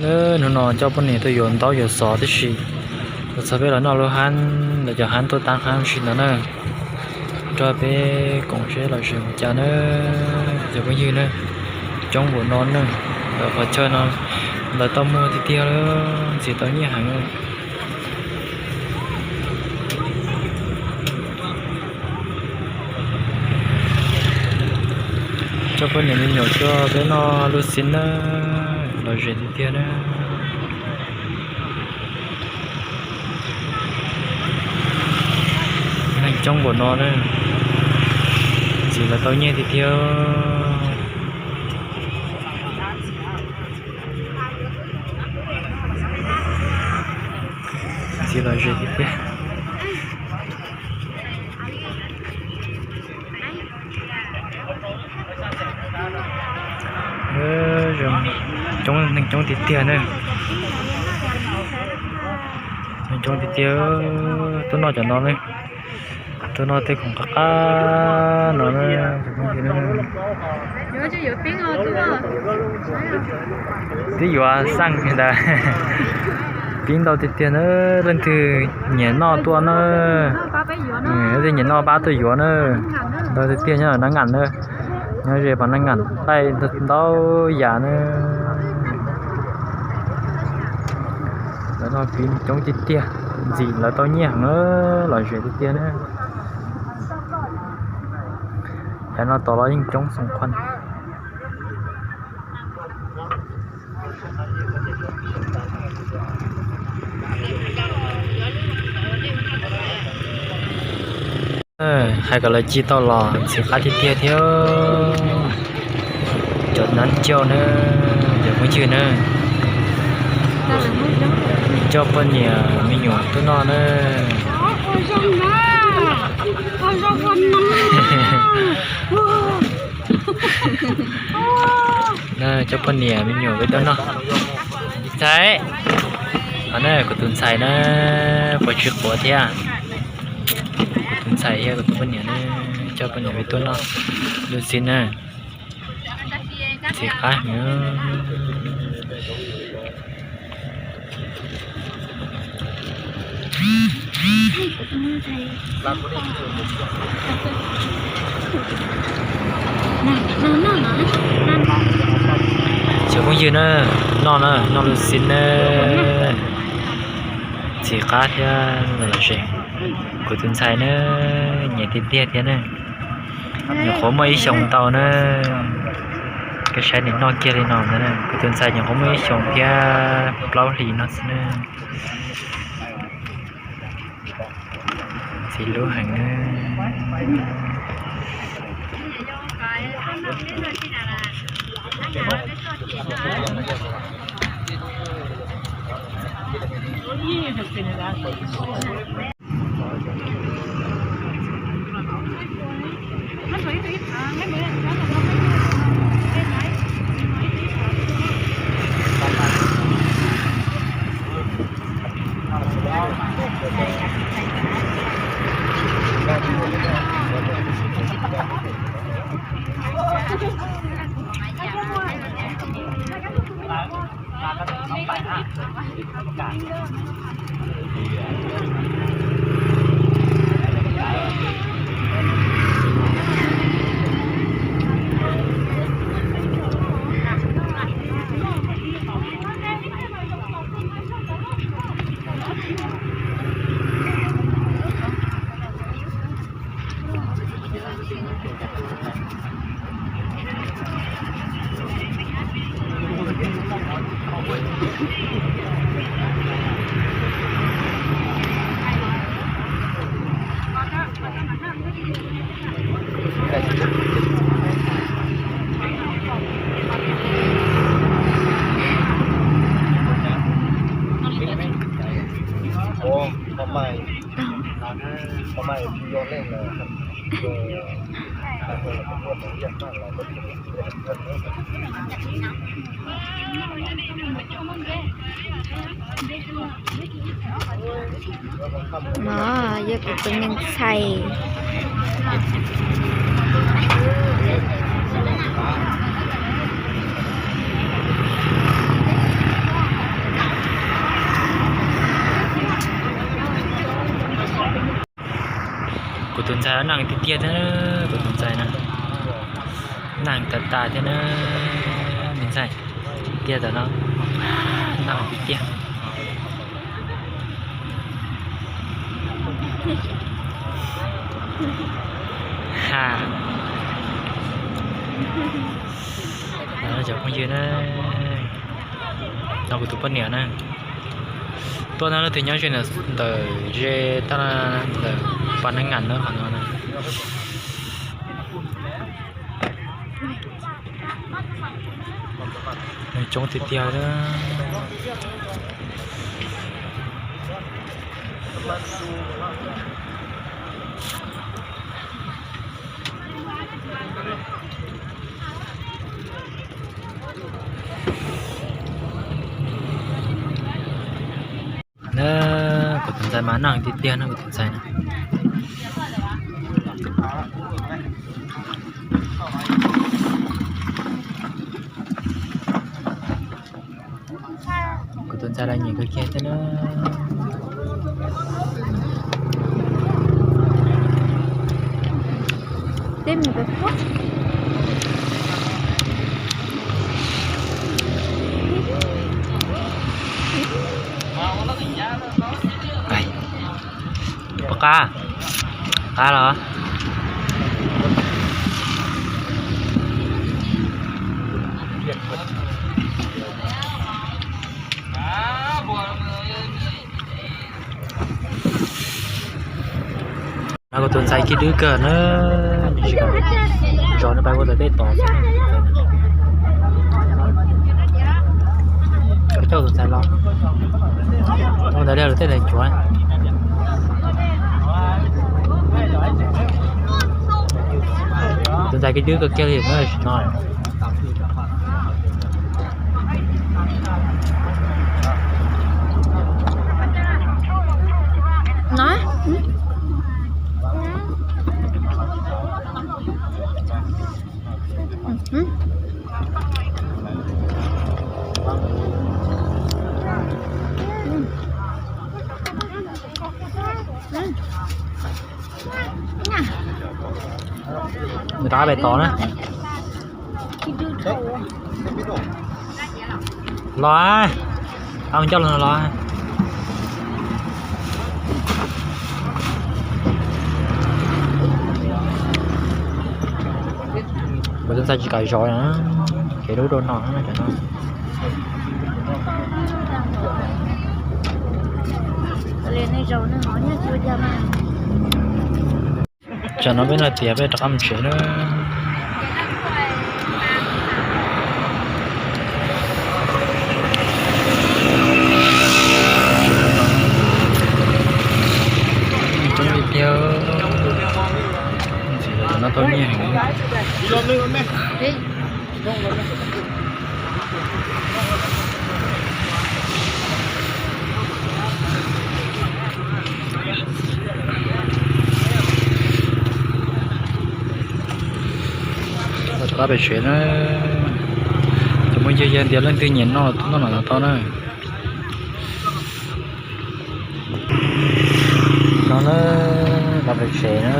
Hnub no coj poj niam tuaj yuav ntaub yuav xov tib si, los txog peb los noj lub hab, lawv cov hab tuaj tab hab ua si no na. Nrog peb koom seb lom zem li cas na, cov phooj ywg na. Coob npaum no na, lawv qhov chaw no lawv tau muag tiag tiag, ntxiv tau nyiaj heev. Coj poj niam me nyuam tuaj peb noj lub xib na, lom zem tiag tiag na. Neeg coob npaum no na, ntxiv lawv tau nyiaj tiag tiag. Ntxiv lom zem tiag tiag. Coob, neeg coob tiag tiag na. Neeg coob tiag tiag, tuaj noj cov no ne. Tuaj noj tej khoom qab qab no na. Twb yuav xaj ntag. Pib ntau tiag tiag na, leej twg nyiam noj tuaj na. Leej twg nyiam noj pab tuaj yuav na. Ntau tiag tiag nyob Nab Ngam na. Nyob ze pas Nab Ngam qaij ntau yam na. Lawv no pib coob tiag tiag, ntxim lawv tau nyiaj heev, lom zem tiag tiag na. Yav no tos los yeej coob xoom qhuav. Hais kom lawv ci tau los ntxim qab tiag tiag thiab. Cov nab cauj na, cov phooj ywg na, coj poj niam me nyuam tuaj noj na. Na, coj poj niam me nyuam peb tuaj noj. Ntxhais, qhov no kuv tus ntxhais na, puas tsis quav thiab. Kuv tus ntxhais thiab kuv tus poj niam na, coj poj niam peb tuaj noj lub xib na. Ntxim qab heev. Cov phooj ywg na, noj na, noj lub xib na. Ntxim qab thiab lom zem. Kuv tus ntxhais na, nyiam tiag tiag thiab na. Nyuam qhuav muaj ib xyoos ntau na. Koj saib nws noj kiag li no ntag na. Kuv tus ntxhais nyuam qhuav muaj ib xyoos thiab plaub hlis no xwb na. Ntxim hlub heev na. No yog kuv tus me ntxhais. Ntxhais neeg tiag tiag thiab, kuv tus ntxhais na, neeg tas tas thiab na, me ntxhais tiag tiag tam no, neeg tiag tiag. Ha, cov phooj ywg na, no kuv tus poj niam na, tuaj na, leej twg nyob ze ntawm ze tab ntawm pas neeg ngas na qhov no na. Neeg coob tiag tiag. Na, kuv tus ntxhais mas neeg tiag tiag no, kuv tus ntxhais na. Kuv tus ntxhais los nyiam kawg kiag thiab na. Puas qab? Qab los? No kuv tus ntxhais kiag dwb kawg na, zov nws pais ua tom tej tod xwb. Coj tus ntxhais los, ua ntawd li lawv tej ntawd cuav. Tus ntxhais kiag dwb kawg kiag li no. Nws rov qab pem tod na. Los, tau coj los no los. Kuv tus ntxhais tsis kam zov na, kev dub dua no na cov no. Tsam no peb no tias peb rov qab mus tsev na. Coob tiag tiag. Ntxim no tau nyiaj heev. Rov qab pem tsev na. Cov phooj ywg, yog tias leej twg nyiam noj los tuaj noj no los tau na. No na, rov pem tsev na.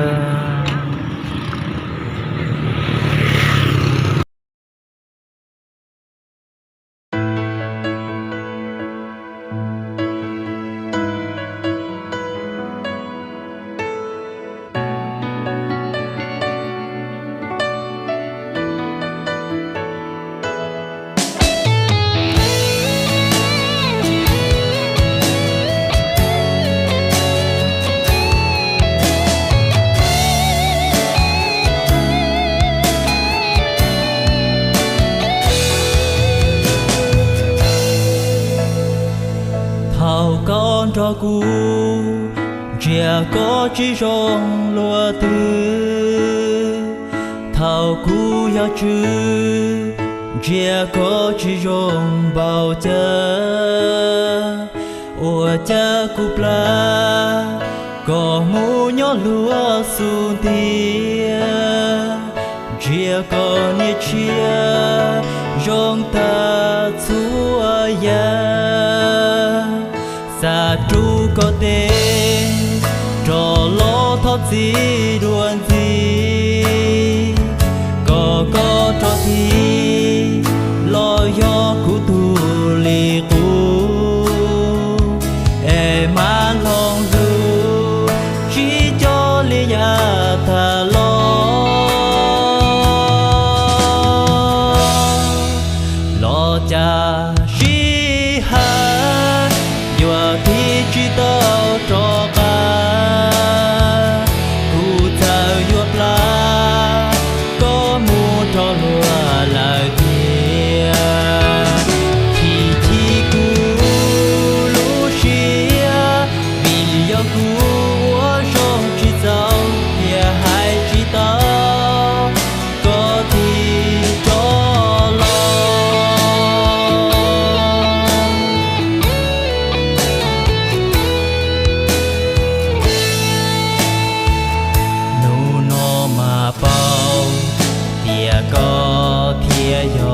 Thaum koj nrog kuv, ntsia koj tsis zoo luaj twg. Thaum kuv yog tswv, ntsia koj tsis zoo npaum cas. Ua cas kuv plam, koj mus nyob luag xub ntiag. Ntsia koj niag tshiab, zoo tag txhua yam. Xav rub koj tes, rov los thov txiv dua ntxiv, kom koj rov thim los yog kuv tus li qub, es mam hloov hlub sib coj li yav tag los. Los cas sij hawm yuav tiv tsis tau rov qab, kuv txawm yuav plam koj mus rau luag lawm tiag. Chim chim kuv lub siab, vim yog kuv ua zoo tsis txaus thiaj hais tsis tau koj tig rov los. Hnub no mas paub tias koj thiaj yog